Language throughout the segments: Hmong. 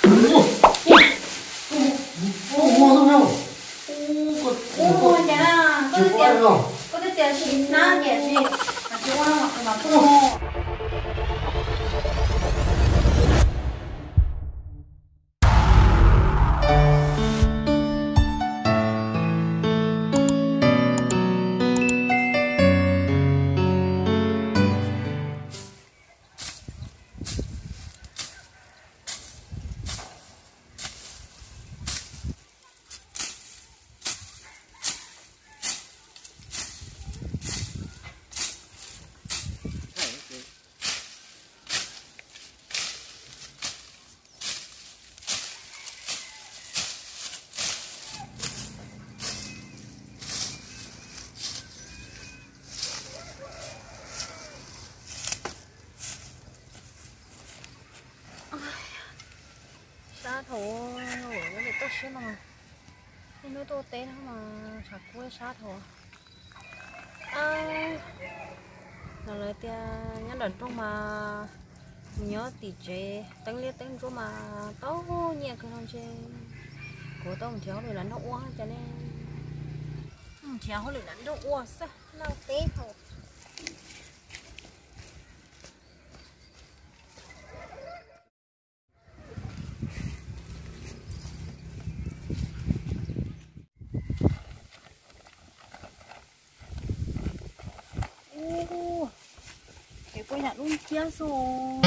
Ua cas koj twb tias, koj twb tias tsis hnab tiam sis mas tsis ua no mas kuv mam pub. Sab thaum nyob pem toj siab no, niaj hnub tuaj teb no mas tshav kub sab thaum. Los lawv tias nyob nram nroog mas mus nyob tim tsev teeb liab teeb ntsuab mas tau nyiaj kawg no ntshe. Kuv tau mus nrhiav hauj lwm nram nroog ua cas ne. Mus nrhiav hauj lwm nram nroog ua xwb lauj teb thaum. Ces kuj yam lub nciab xwb.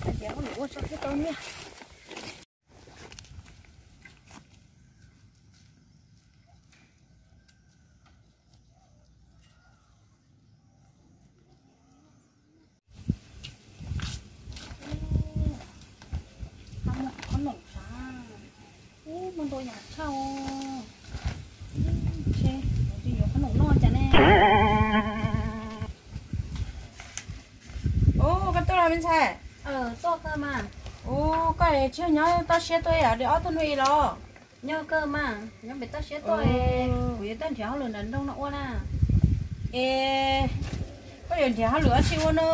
Hais tias hauj lwm ua tso thiab tau nyiaj. Qhob noom sav, ub, muaj ntau yam tshaj. Ub, ntshe kuv twb yuav qhob noom noj cas ne. Ub, koj tuaj los me ntxhais? Tuaj kawg mas. Ub, koj tsis nyob toj siab tuaj ib ob tug hnub ib los? Nyob kawg mas, nyob pem toj siab tuaj, kuv yuav tuaj nrhiav hauj lwm nram nroog no ua na. Es koj yuav nrhiav hauj lwm dab tsi ua na?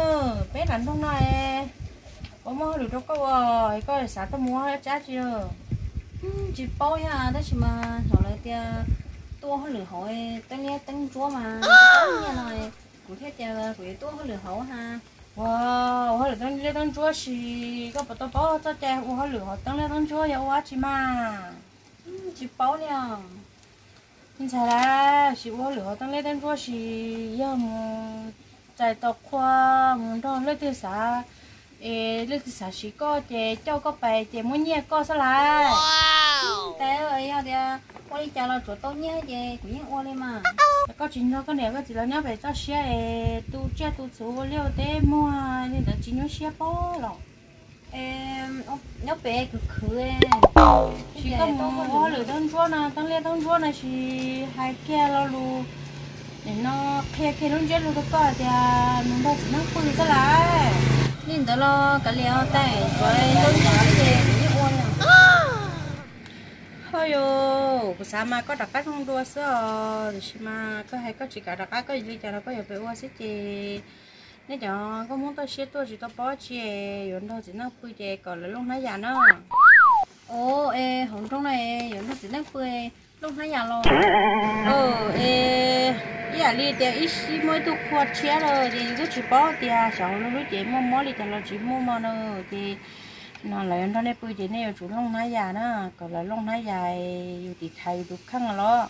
Peb nram nroog no es puas muaj hauj lwm rau koj ua, es koj xav tuaj mus ua dab tsi? Tsis paub thiab tab sis mas hnov lawv tias tuaj ua hauj lwm hauv teeb liab teeb ntsuab mas tau nyiaj no, kuv thiaj tias kuv yuav tuaj ua hauj lwm hauv na. Ua, ua hauj lwm teeb liab teeb ntsuab ces koj puas tau paub txoj cai ua hauj lwm hauv teeb liab teeb ntsuab yog ua dab tsi mas? Tsis paub li os. Me ntxhais, tab sis ua hauj lwm hauv teeb liab teeb ntsuab ces yog mus txais tau qhua, mus nrog leej twg xav, es leej twg xav siv koj ces coj koj pais ces muab nyiaj koj xwb lauj. Tab sis yog tias ua li cas los tsuav tau nyiaj ces kuv yeej ua li mas. Koj tsis nrog koj niam koj txiv lawv nyob pem toj siab es tu tsiaj tu txhuv ua liaj ua teb muag li ntawd tsis nyuaj siab pob los? Nyob pem khwv khwv. Tsis, koj mus ua hauj lwm teeb ntsuab no, teeb liab teeb ntsuab no ces hais kiag lo lus, nim no qhia kiag lub ntsiab lus rau koj tias mus nrog txiv neej pw xwb lauj. Li ntawd los kav liam os, tsuav tau nyiaj ces kuv yeej ua li. Ho yus, kuv xav mas koj rov qab zoo dua xwb os, tiam sis mas koj hais koj tsis kam rov qab, koj li cas los koj yuav pem ua xwb ces nej cov nkauj Hmoob toj siab tuaj tsis tau paub tsi, yuav nrog txiv neej pw ces kom lawv looj hnab yam na. Ov, es hauv nroog no yuav nrog txiv neej pw looj hnab yam los? Es ib yam li tias ib sij muaj ib tug qhua tshiab lawm ces yus twb tsis paub tias xyov hauv lub cev muaj mob li cas los tsis muaj mog na. Ces no lawv yuav nrog nej pw ces nej yuav tsum looj hnab yam na, kom lawv looj hnab yam, yus tiv thaiv yus tus kheej los,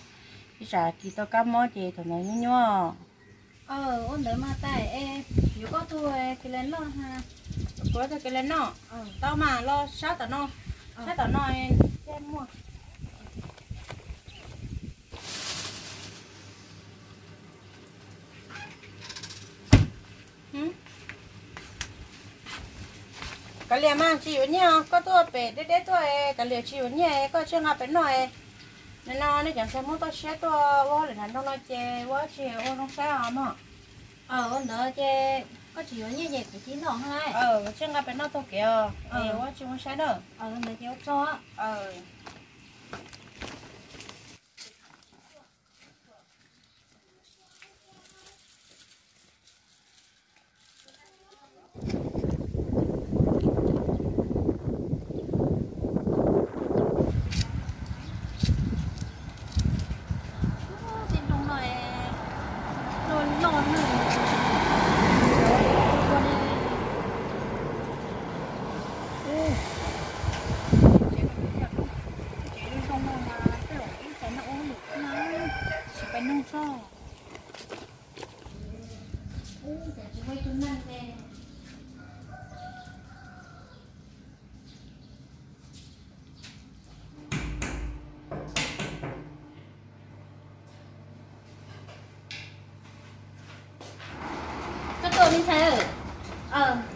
ib tsam kis tau kab mob ces thaum ntawd nyuaj nyuaj. Ua ntawd mas tais, yuav koj tug kis li noj. Kuv tug kis li noj. Tau mas los sab tom no, sab tom no thiaj muaj. Kav liam mas tsis yuav nyiaj, koj tuaj pem deb deb tuaj, kav liam tsis yuav nyiaj, koj tsij nqa pem noj. Nim no nej cov ntxhais Hmoob toj siab tuaj ua hauj lwm nram nroog no ces ua tsis ua zoo saib os mog. Ua ntawd ces koj tsis yuav nyiaj ces kuv cia noj. Tsij nqa pem noj taug kev os, ua tsis ua saib na. Ntawd ces ua tsaug.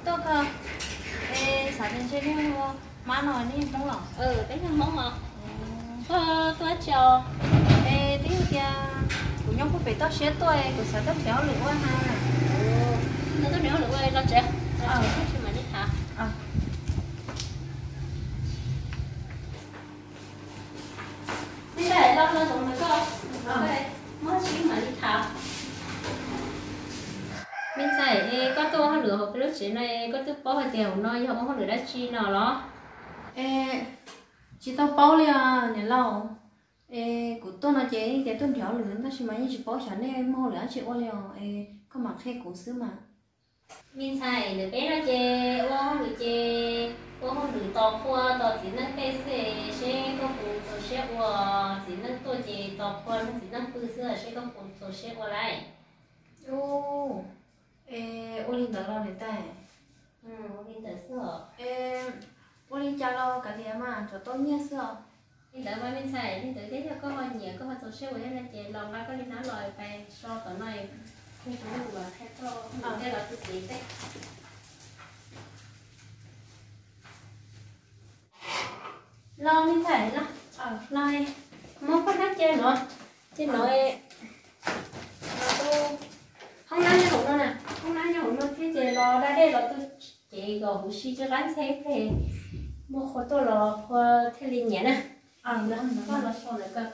Tuaj kawg. Es xav tias ntshe nej hu Hmab no, nej Hmoob los? Peb yog Hmoob os. Koj tuaj dab tsi os? Es twb yog tias kuv nyob puag pem toj siab tuaj es kuv xav tuaj nrhiav hauj lwm ua na. Tuaj nrhiav hauj lwm ua los tsev, tsev tsis mam li tham. Me ntxhais, los los ntawm koj, muab tsis mam li tham. Me ntxhais, es koj tuaj ua hauj lwm hauv peb lub tsev no es koj twb paub hais tias hauv no yog ua hauj lwm dab tsi no los? Es tsis tau paub li os niam laus. Es kuv tuaj no ces tias tuaj nrhiav hauj lwm tab sis mas yeej tsis paub xyov nej muaj hauj lwm dab tsi ua li os, es koj mam qhia kuv xwb mas. Me ntxhais, ntawm peb no ces ua hauj lwm ces ua hauj lwm tos qhua tos txiv neej pej xwb, seb koj puas txaus siab ua. Txiv neej tuaj ces tos qhua txiv neej pw xwb, seb koj puas txaus siab ua lauj. Es ua li ntawd los niam tais? Ua li ntawd xwb os. Ua li cas los kav liam mas, tsuas tau nyiaj xwb os. Li ntawd mas me ntxhais, li ntawd thiab yog koj ho nyiam koj ho txaus siab ua thiab no ces los nqa koj li hnab los pais so tom no, kuv mam qhia koj mus tej los txog tsev teb. Los me ntxhais, los, los, muab koj hnab cia no, cia no. Los tu, hoob nab nyob hauv no na, hoob nab nyob hauv no thiab ces los da dej los tu, ces kom huv si tsis qab ntxheb pem, muaj qhua tuaj los qhua thiaj li nyiam na. Koj los so lawm kawg.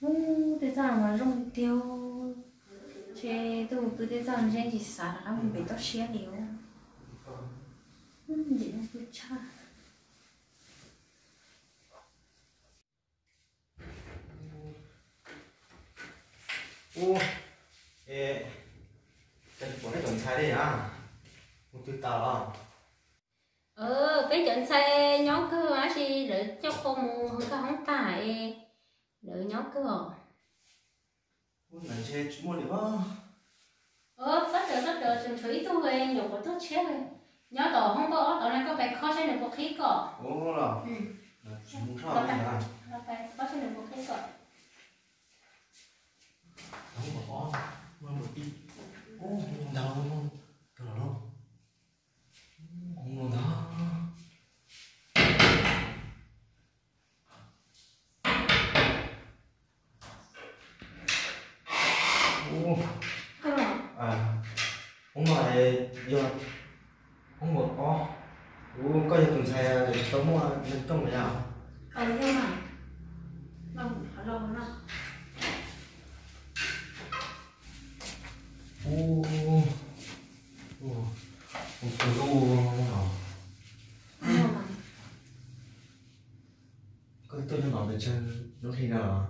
Ub, tej txaj mas zoo tiag. Ntshe tuaj mus pw tej txaj ntshe tsis xav rov qab mus pem toj siab li. Ntim no pw tshaj. Ub, es pom nej cov ntxhais li na, mus twg tas los? Peb cov ntxhais nyob kawg tab sis lawv coj qhua mus hauv nkag hoob tag es lawv nyob kawg os. Ub, ntawd ntshe tsis muaj li os. Txhob raws, txhob raws, tseem tshuav ib tug nyuam qhuav tuaj tshiab nyob tom hoob npawb ob tod na, koj pais khob saib nws puas qhib koj. Mus khob saib nws puas qhib koj. Hoob npawb ob, ntag, ntag. Ub, hoob no yog hoob npawb ob. Ub, koj yog tus ntxhais tsis tau muaj neeg coj los yog? Ub, ub, tus lub no. Koj tuaj nyob no pes tsawg lub hli no los?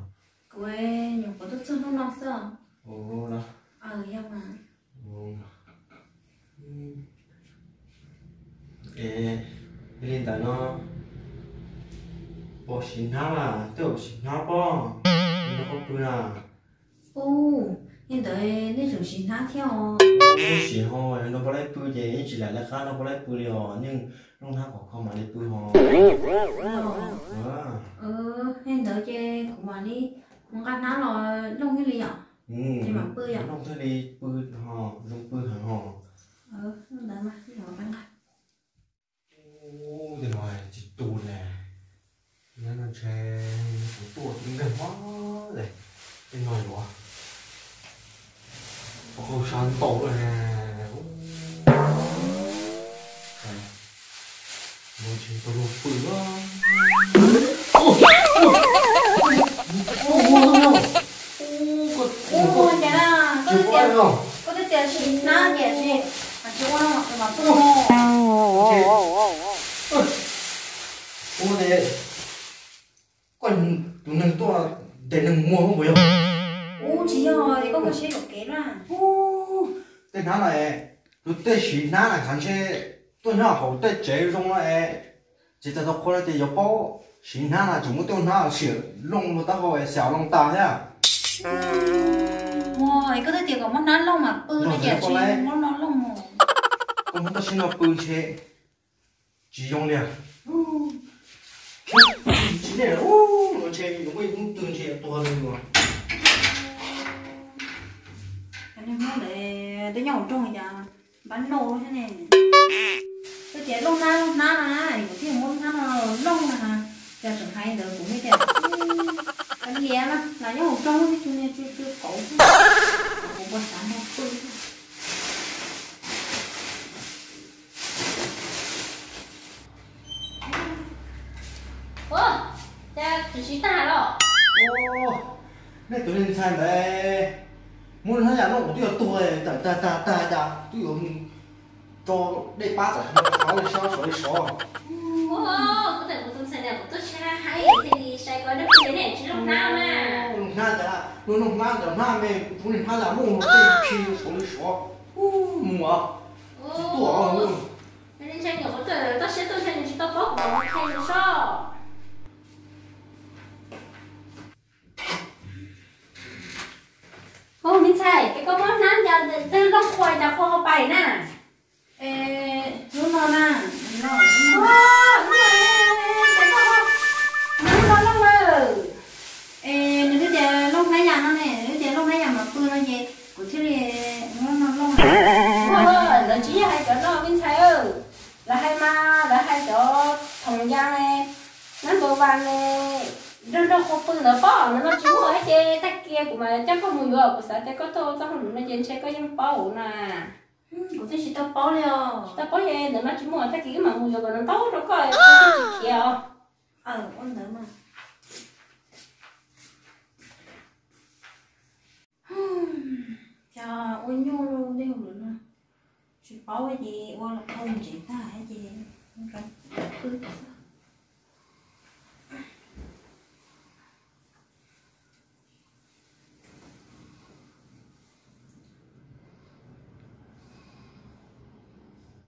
Kuv nyuam qhuav tuaj txog hnub no xwb. Ua, yog mas. Es yog li ntawd no, puas siv hnab mas, twb siv hnab pob, no koj pw na. Ub, li ntawd nej tseem siv hnab thiab os? Siv ho, nrog poj laib pw ces yeej tsis lam lawv qab nrog poj laib pw li os, yeej looj hnab khov kho mam li pw ho. Li ntawd ces kuv mam li mus nqa hnab los looj thiaj li yom, ces mam pw yom. Looj thiaj li pw ho, zoo pw heev ho. Ntawd mas, nqa. Ub, tej no tsis tu ne. Nyob no ntshe kuv tuaj twb nkeeg hov li. Tej no yuav qaug sab ntau lawm ne. Ub, no ntshe tau luag pw. Ub, ua cas na, koj twb tias siv hnab tiam sis tsis ua no mas pw. Ua ne, koj tus neeg tuaj ntes neeg muag puas yog? Ub, tsis yog, es koj mus saib yuam kev na. Tej hnab no, tus tej siv hnab na khav ntshe tuaj nyob hauv tej tsev zoo no es, tsis txawj tau qhua no ces yuav paub siv hnab na, tseem muab tej hnab xiam looj luag taub hau es xyaum looj tas thiab. Ua, es koj twb tias kom muab hnab looj mas pw no ces tsis muab no looj. Koj muab toj siab no pw ntshe tsis zoo li. Tsis ne, no ntshe yuav muaj ib hnub twg ntshe yuav tuag li os. Twb nyob hauv nroog cas npab noj thiab ne. Twb tias looj hnab looj hnab na, kuv thiaj muab hnab no looj na. Cas tseem hais ntawd kuv thiaj tias, kav liam mas, nyob hauv nroog tib tug niag tsw tsw kauv xwb, kuv puas xav nrog pw. Ua cas tsis tag los? Nej tus neeg ntxhais ntawd muab hnab yam no kuv twb yuav tuag tag tag tag tag cas twb yuav mus tso dej pab tom qhov li sov sov li sov. Kuv tawm kuv tus ntxhais ntawd kuv tuaj tsis hais thiaj li sai koj dab tsi ne tsis looj hnab na. Looj hnab cas, looj hnab cov hnab me kuv tus neeg hnab yam muaj mus tej tsis sov li sov. Mus tsis tuaj. Ntshai nyuam qhuav tuaj toj siab tuaj ntshai nws tsis tau paub kuv ntshai nws soj. Ub, me ntxhais, ces koj muab hnab cas twg looj qhua cas qhua hauv pais na? Lub no na, lub no, lub no looj lawm. Es nws twb tias looj hnab yam no ne, nws twb tias looj hnab yam mam pw no ces kuv thiaj li muab no looj. Lawv tsis yog hais cov no me ntxhais, lawv hais mas lawv hais cov thoom ya ne, nab nkaus vas ne, nrog nrog qhua pw ntawd pob, ntawd no tsis muaj ces tag kis kuv mam coj koj mus yuav, kuv xav tias koj tuaj txoj hauj lwm no ces ntshe koj yeej paub na. Kuv twb tsis tau paub li os. Tsis tau paub ces ntawd no tsis muaj, tag kis wb mam mus yuav kom ntau rau koj, koj thiaj tsis khiav os. Ua ntawd mas. Cas ua nyuaj li no, tsis paub ces ua los qhau ntsev tag ces ua rau